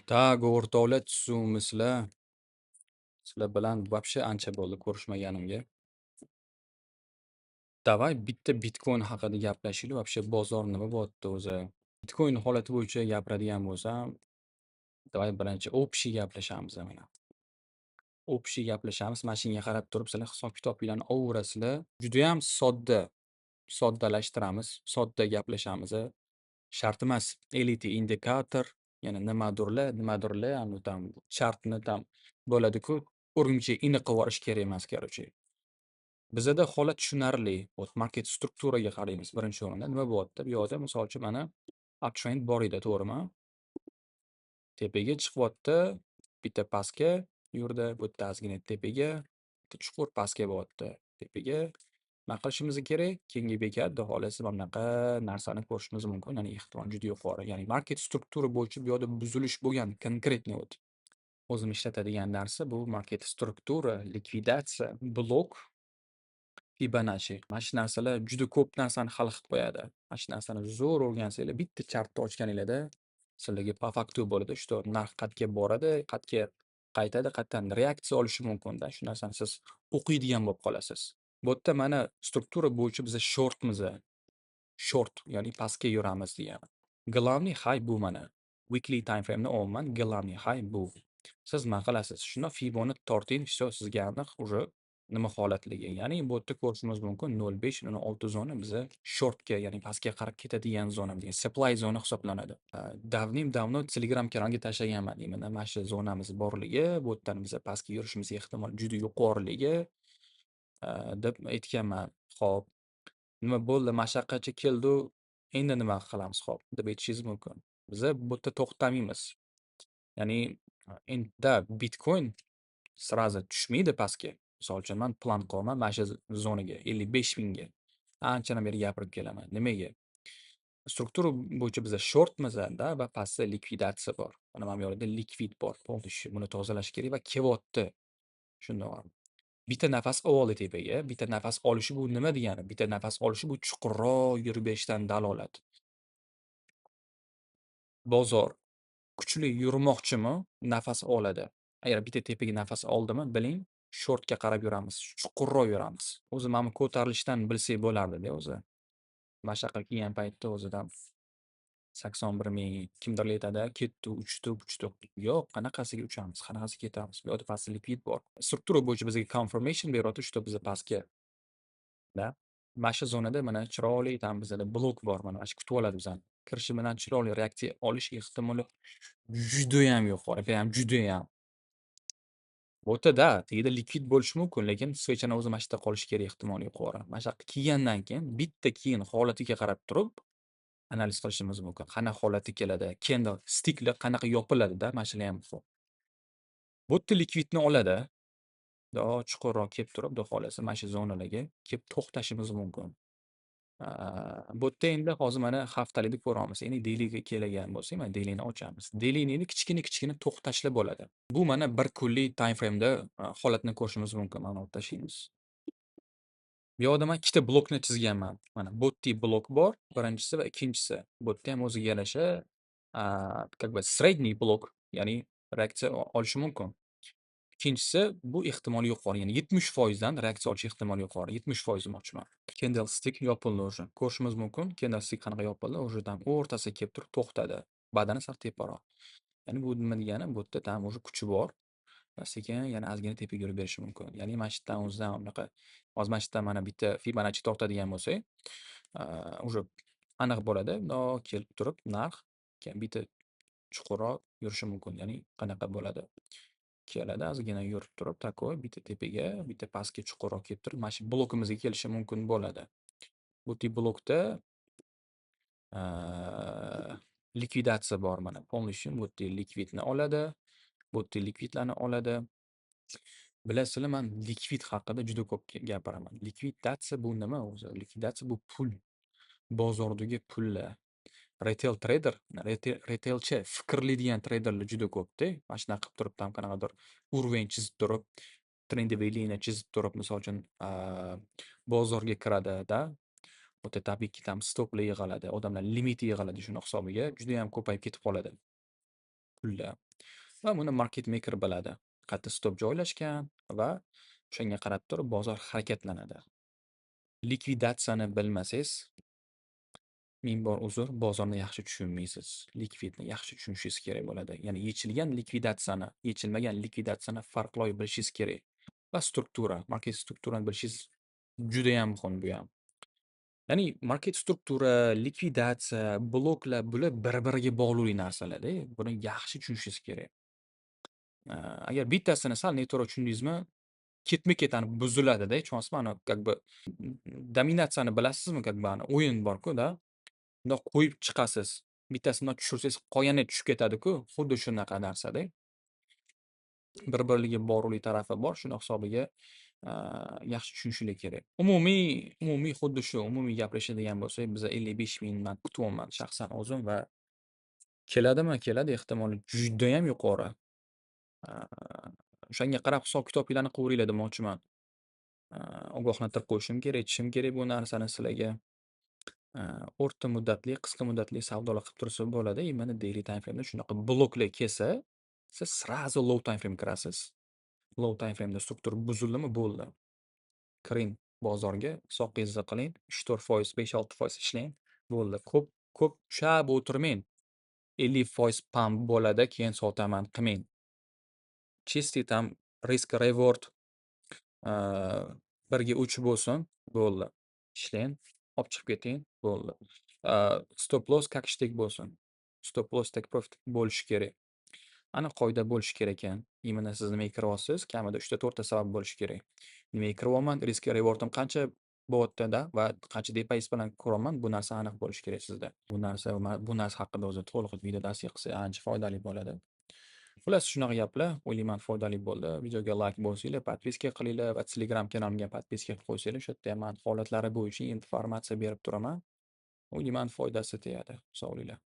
Так, o'rtoqlar, tuzukmisizlar? Sizlar bilan вообще ancha bo'ldi ko'rishmaganimga. Давай bitta Bitcoin haqida gaplashaylik. Вообще bozor nima bo'lyapti o'zi? Bitcoin holati bo'yicha gapiradigan bo'lsam, давай birinchi общий gaplashamiz mana. Общий gaplashamiz. Mana shunga qarab turib sizlar hisob-kitobinglarni olaverasizlar. Judayam sodda, soddalashtiramiz, sodda gaplashamiz. Shart emas elite indikator, yana nimadirlar, nimadirlar, anu там chartni там bo'ladi-ku, o'rgimchak iniq qilib yuborish kerak emas, короче. Bizada holat tushunarli. Вот market strukturaga qaraymiz birinchi o'rinda. Nima bo'lyapti? Bu yoqda, misol uchun, mana uptrend bor edi, to'g'rimi? Tepaga chiqyapti, bitta pastga yurdi, bu yerda ozgina tepaga, bitta chuqur pastga bo'lyapti. Tepaga nima qilishimiz kerak? Keyingi bekat, xudo xohlasa, mana bunaqa narsani ko'rishimiz mumkin. Ya'ni ehtimol juda yuqori. Ya'ni market struktura bo'yicha bu yoqda buzilish bo'lgan конкретный вот. O'zim ishlatadigan narsa bu market struktura, likvidatsiya, blok, Fibonacci. Mana shu narsalar juda ko'p narsani hal qilib qo'yadi. Mana shu narsani zo'r o'rgansanglar, bitta chartni ochganinglarda sizlarga по факту bo'ladi, что narx qayerga boradi, qayerga qaytadi, qayerdan reaksiya olishi mumkinda. Shu narsani siz o'qiydigan bo'lib qolasiz. Bu yerda mana struktura bo'yicha biza shortmiz. Short, ya'ni pastga yuramiz degani. Главный high bu mana. Weekly time frame'ni olyapman. Главный high bu. Siz nima qilasiz? Shunda Fiboni torting, всё, sizga aniq уже nima holatligi. Ya'ni bu yerda ko'rishimiz mumkin, 0.5, 0.6 zona biza shortga, ya'ni pastga qarab ketadigan zona degan supply zona hisoblanadi. Давным-давно Telegram kanalga tashlaganman именно mana shu zonamiz borligi, bu yerdan biza pastga yurishimiz ehtimol juda yuqoriligi deb aytganman. Xo'p, nima bo'ldi? Mana shu yoqqacha keldi-u, endi nima qilamiz, xo'p, deb aytishingiz mumkin. Biza bu yerda to'xtamaymiz. Ya'ni endi Bitcoin сразу tushmaydi pastga. Misol uchun, man plan qilyapman mana shu zonaga, 55 000 ga. Anchadan beri gapirib kelaman. Nimaga? Struktura bo'yicha biza shortmiz-da va pastda likvidatsiya bor. Mana bu yerda likvid bor. Полностью buni tozalash kerak va kelyapti. Shundoq. Bitta nafas oldi tepaga, bitta nafas olishi bu nima degani? Bitta nafas olishi bu chuqurroq yurib berishdan dalolat. Bozor kuchli yurmoqchimi, nafas oladi. Agar bitta tepaga nafas oldimi, biling, shortga qarab yuramiz, chuqurroq yuramiz. O'zi mana bu ko'tarilishdan bilsak bo'lardi-da o'zi. Mana shu yoqqa kelgan paytda o'zidan 81 000 kimdirlar aytadi, ketdi, uchdi, puchdi. Yo'q, qanaqasiga uchamiz, qanaqasiga ketamiz? Bu yoqda pastda likvid bor. Struktura bo'yicha bizga confirmation beryapti, что biza pastga, да. Mana shu zonada mana chiroyli там bizada blok bor, mana shu kutib oladi bizani. Kirishi bilan chiroyli reaksiya olish ehtimoli judayam yuqori, prям judayam. Bu yerda-da, tagida likvid bo'lishi mumkin, lekin свеча ni o'zi mana shu yerda qolishi kerak ehtimoli yuqori. Mana shu yoqqa kelgandan keyin bitta keyin holatiga qarab turib analiz qilishimiz mumkin. Qanaqa holati keladi, candle sticklar qanaqa yopiladi-da, mana shular ham muhim. Bu yerda likvidni oladi. Mundoq chuqurroq kelib turib, xudo xohlasa, mana shu zonalarga kelib to'xtashimiz mumkin. Bu yerda endi hozir mana haftalikni ko'ryapmiz. Endi dailyga keladigan bo'lsak, mana dailyni ochamiz. Dailyni endi kichkina-kichkina to'xtashlar bo'ladi. Bu mana bir kunlik time frame'da holatni ko'rishimiz mumkin. Mana olib tashlaymiz. Bu yoqda man ikkita blokni chizganman. Mana bu yerda blok bor, birinchisi va ikkinchisi. Bu yerda ham o'ziga yarasha как бы средний blok, ya'ni reaksiya olishi mumkin. Ikkinchisi, bu ehtimoli yuqori, ya'ni 70% dan reaksiya olish ehtimoli yuqori. 70% demoqchiman. Candlestick yopildi уже. Ko'rishimiz mumkin, candlestick qanaqa yopildi, уже там o'rtasiga kelib turib to'xtadi. Badani sal teparoq. Ya'ni bu nima degani? Bu yerda там уже kuchi bor va sekin yana ozgina tepaga yurib berishi mumkin. Ya'ni mana shu yerdan o'zidan unaqa hozir mana shu yerdan mana bitta Fibonacci tortadigan bo'lsak, уже aniq bo'ladi. Mundoq kelib turib narx keyin bitta chuqurroq yurishi mumkin. Ya'ni qanaqa bo'ladi? Keladi, ozgina yurib turib, такой bitta tepaga, bitta pastga chuqurroq kelib turib, mana shu blokimizga kelishi mumkin bo'ladi. Bu tip blokda likvidatsiya bor mana. Полностью bu yerda likvidni oladi, bu yerda likvidlarni oladi. Bilasizlar, man likvid haqida juda ko'p gapiraman. Likvidatsiya bu nima o'zi? Likvidatsiya bu pul. Bozordagi pullar. Retail trader, retailcha fikrlaydigan treyderlar juda ko'p-da. Mana shunaqa qilib turib, там qanaqadir уровень chizib turib, трендовый liniya chizib turib, misol uchun, bozorga kiradi-da. Bu yerda tabiiyki там stoplar yig'iladi, odamlar limit yig'iladi, shuni hisobiga judayam ko'payib ketib qoladi. Pullar. Va buni market maker biladi. Qayerda stop joylashgan va o'shanga qarab turib bozor harakatlanadi. Likvidatsiyani bilmasangiz, ming bor uzr, bozorni yaxshi tushunmaysiz. Likvidni yaxshi tushunishingiz kerak bo'ladi. Ya'ni yechilgan likvidatsiyani, yechilmagan likvidatsiyani farqlay bilishingiz kerak. Va struktura, market strukturani bilishingiz judayam muhim bu ham. Ya'ni market struktura, likvidatsiya, bloklar, bular bir-biriga bog'liq narsalar-da. Buni yaxshi tushunishingiz kerak. Agar bittasini sal noto'g'ri tushundingizmi, ketma-ket ani buziladi-da, tushunyapsizmi? Ani как бы dominatsiyani bilasizmi, как бы ani o'yin bor-ku-da. Bundoq qo'yib chiqasiz. Bittasini bundoq tushirsangiz, qolgani tushib ketadi-ku. Xuddi shunaqa narsada. Bir-biriga bog'liq tarafi bor. Shuni hisobiga yaxshi tushunishlik kerak. Umumiy xuddi shu, umumiy gaplashadigan bo'lsak, biza 55 mingdan kutyapman shaxsan o'zim va keladimi? Keladi, ehtimoli judayam yuqori. O'shanga qarab hisob-kitobinglarni qilaveringlar demoqchiman. Ogohlantirib qo'yishim kerak, aytishim kerak bu narsani sizlarga. O'rta muddatli, qisqa muddatli savdolar qilib tursa bo'ladi. Именно daily time frame'da shunaqa bloklar kelsa, siz сразу low time frame kirasiz. Low time frame'da struktura buzildimi, bo'ldi. Kiring bozorga, soqqingizni qiling, 3-4%, 5-6% ishlang, bo'ldi. Ko'p ko'p ushlab o'tirmang. 50% pump bo'ladi, keyin sotaman qilmang. Чистый там risk reward 1:3 bo'lsin, bo'ldi. Ishlang, olib chiqib keting, bo'ldi. Stop loss kakishdek bo'lsin. Stop loss, take profit bo'lishi kerak. Aniq qoida bo'lishi kerak ekan. Именно siz nimaga kiryapsiz, kamida 3 ta 4 ta sabab bo'lishi kerak. Nimaga kiryapman, risk reward'im qancha bo'lyapti-da va qancha depozit bilan kiryapman, bu narsa aniq bo'lishi kerak sizda. Bu narsa haqida o'zi to'liq video dars qilsak, ancha foydali bo'ladi. Xullas, shunaqa gaplar, o'ylayman, foydali bo'ldi. Videoga layk bosinglar, подписка qilinglar va Telegram kanalimga подписка qilib qo'ysanglar, o'sha yerda ham man holatlari bo'yicha informatsiya berib turaman. O'ylayman, foydasi tegadi. Sog' bo'linglar.